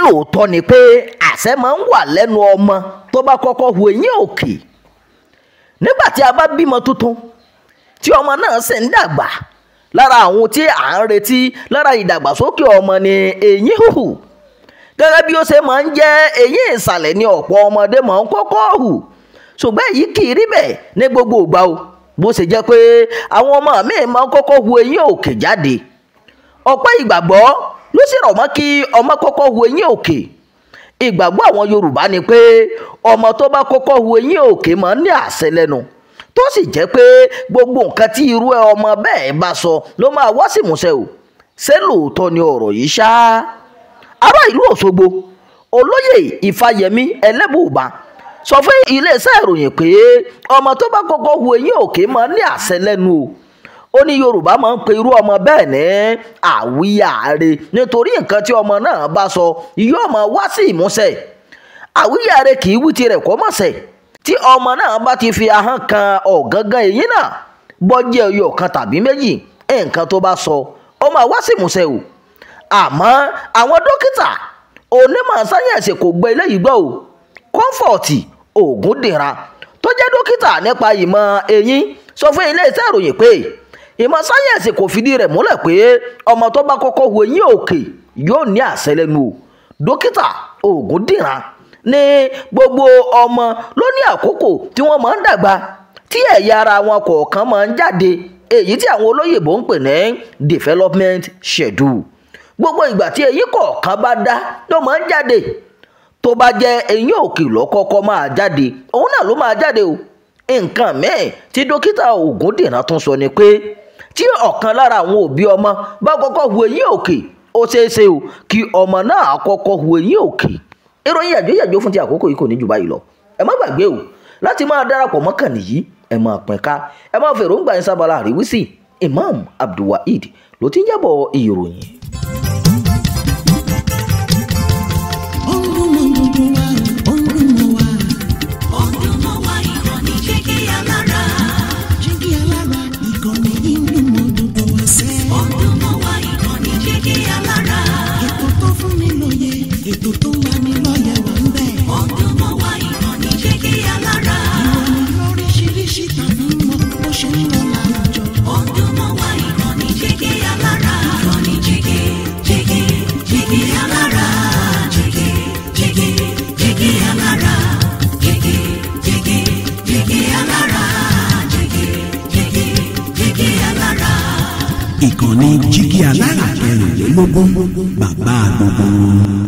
Lóòótọ́ ni pé àṣẹ máa ń wà lẹ́nu ọmọ tó bá kọ́kọ́ hu eyín òkè? Nígbà tí a bá bímọ tuntun tí ọmọ náà sì ń dàgbà, lára àwọn tí à ń retí lára ìdàgbàsókè ọmọ ni eyín hùhù. Gẹ́gẹ́ bí ó ṣe máa ń jẹ́ eyín ìsàlẹ̀ ni ọ̀pọ̀ ọmọdé máa ń kọ́kọ́ hù, ṣùgbọ́n èyí kì í rí bẹ́ẹ̀ ní gbogbo ìgbà o. Bó ṣe jẹ́ pé àwọn ọmọ míì máa ń kọ́kọ́ hu eyín òkè jáde, ọ̀pọ̀ ìgbàgbọ́ ló sì rọ̀ mọ́ kí ọmọ kọ́kọ́ hu eyín òkè. Ìgbàgbọ́ àwọn Yorùbá ni pé ọmọ tó bá kọ́kọ́ hu eyín òkè máa ń ní àṣẹ lẹ́nu, tó sì jẹ́ pé gbogbo nǹkan tí irú ọmọ bẹ́ẹ̀ bá sọ ló máa wá sí ìmúṣẹ o. Ṣé lóòótọ́ ni ọ̀rọ̀ yìí ṣá? Ará ìlú Òṣogbo, olóyè Ifáyẹmí Ẹlẹ́bùúbà sọ fún iléeṣẹ́ ìròyìn pé ọmọ tó bá kọ́kọ́ hu eyín òkè máa ń ní àṣẹ lẹ́nu o. Ó ní Yorùbá máa ń pe irú ọmọ bẹ́ẹ̀ ní àwíyàre, nítorí nǹkan tí ọmọ náà bá sọ yóò máa wá sí ìmúṣẹ. Àwíyàre kì í wí tirẹ̀ kó mọ̀ ṣẹ. Tí ọmọ náà bá ti fi ahọ́n kan ọ̀gángan eyín náà, bọ́jẹ́ ẹyọ kan tàbí méjì, nǹkan tó bá sọ ó máa wá sí ìmúṣẹ o. Àmọ́ àwọn dókítà onímọ̀ sáyẹ̀nsì kò gbọ́ eléyìí gbọ́ o. Comfort Ògúndìran tó jẹ́ dókítà nípa ìmọ̀ eyín sọ fún iléeṣẹ́ ìròyìn pé ìmọ̀ sáyẹ̀nsì kò fìdí rẹ̀ múlẹ̀ pé ọmọ tó bá kọ́kọ́ hu eyín òkè yóò ní àṣẹ lẹ́nu o. Dókítà Ògúndìran ní gbogbo ọmọ ló ní àkókò tí wọ́n máa ń dàgbà, tí ẹ̀yà ara wọn kọ̀ọ̀kan máa ń jáde, èyí tí àwọn olóyìnbó ń pè ní development schedule. Gbogbo ìgbà tí eyín kọ̀ọ̀kan bá dá ló máa ń jáde. Tó bá jẹ́ eyín òkè ló kọ́kọ́ máa jáde, òun náà ló máa jáde o. Nǹkan mẹ́ẹ̀ tí dókítà Ògúndìran tún sọ ni pé tí ọ̀kan lára àwọn òbí ọmọ bá kọ́kọ́ hu eyín òkè, ó ṣeé ṣe o kí ọmọ náà kọ́kọ́ hu eyín òkè. Ìròyìn yàjóyàjó fún ti àkókò yìí kò ní jù báyìí lọ. Ẹ má gbàgbé o láti máa darapọ̀ mọ́ kànnì yìí, ẹ máa pín ká, ẹ máa fèròǹgbà yín sábàlá àríwísí. Imam Abdulwaheed ló ti ń jábọ̀ ìròyìn. Ètò tó ń lani lọ́yẹ̀ wà ń bẹ̀. Ó dùn mọ́ wa, ìkànnì Jígí Alára. Ìròyìn lóríṣiríṣi tàbí mọ bó ṣe ń lọ láwùjọ. Ó dùn mọ́ wa, ìkànnì Jígí Alára. Ìkànnì Jígí, Jígí, Jígí Alára. Jígí, Jígí, Jígí Alára. Jígí, Jígí, Jígí Alára. Jígí, Jígí, Jígí Alára. Ìkànnì Jígí Alára 24 bàbá gbogbo.